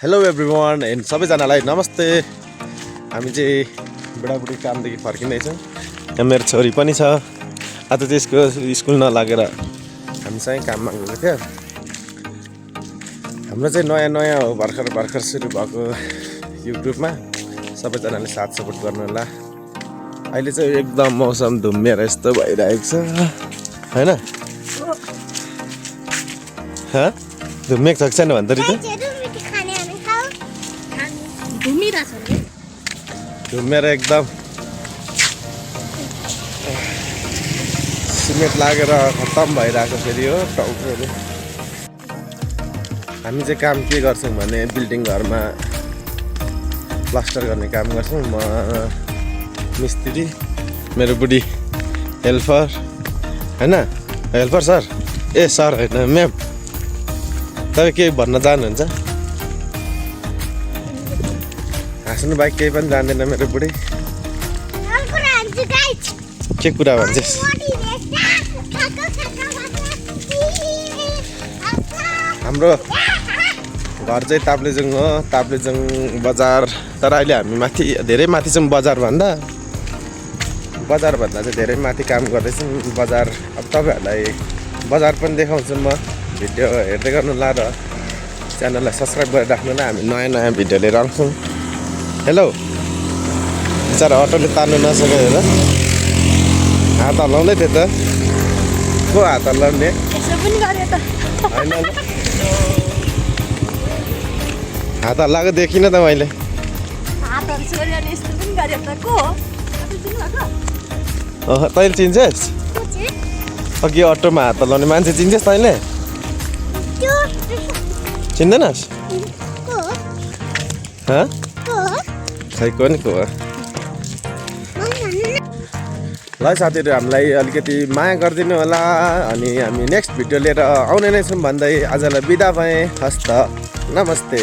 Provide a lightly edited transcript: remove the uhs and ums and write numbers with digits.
Hello everyone and सबैजनालाई नमस्ते। हामी चाहिँ बुढाबुढी कामदेखि फर्किँदैछौँ। यहाँ मेरो छोरी पनि छ। आज त्यसको स्कुल नलागेर हामीसँग काममा गएको थियो। हाम्रो चाहिँ नयाँ हो, भर्खर सुरु भएको युट्युबमा। सबैजनाले साथ सपोर्ट गर्नु होला। अहिले चाहिँ एकदम मौसम धुम्मिएर यस्तो भइरहेको छ हैन? धुम्मिएको छ कि छैन भन्दा धुम्मिएर एकदम सिमेन्ट लागेर खत्तम भइरहेको फेरि हो टाउकोहरू। हामी चाहिँ काम के गर्छौँ भने बिल्डिङ घरमा प्लास्टर गर्ने काम गर्छौँ। म मिस्त्री, मेरो बुढी हेल्पर हैन? हेल्पर सर, ए सर होइन म्याम। तपाईँ के भन्न चाहनुहुन्छ? हाँस्नु बाइक केही पनि जान्दैन मेरो बुढी। के कुरा भन्छस्? हाम्रो घर चाहिँ ताप्लेजुङ हो, ताप्लेजुङ बजार। तर अहिले हामी माथि, धेरै माथि छौँ बजारभन्दा चाहिँ धेरै माथि काम गर्दैछौँ। बजार अब तपाईँहरूलाई बजार पनि देखाउँछु म। भिडियो हेर्दै गर्नु ला र च्यानललाई सब्सक्राइब गरेर राख्नु ल। हामी नयाँ भिडियो लिएर आउँछौँ। हेलो बिचरा अटोले तान्नु नसक्यो हेर, हात हल्लाउँदै थियो त। को हात हल्लाउने होइन? हात हल्लाएको देखिनँ त मैले। तैँले चिन्छस्? अघि अटोमा हात हल्लाउने मान्छे चिन्छस् तैँले? चिन्दैनस्? खै को नि को? ल साथीहरू, हामीलाई अलिकति माया गरिदिनु होला। अनि हामी नेक्स्ट भिडियो लिएर आउने नै छौँ भन्दै आजलाई बिदा भएँ। हस्त नमस्ते।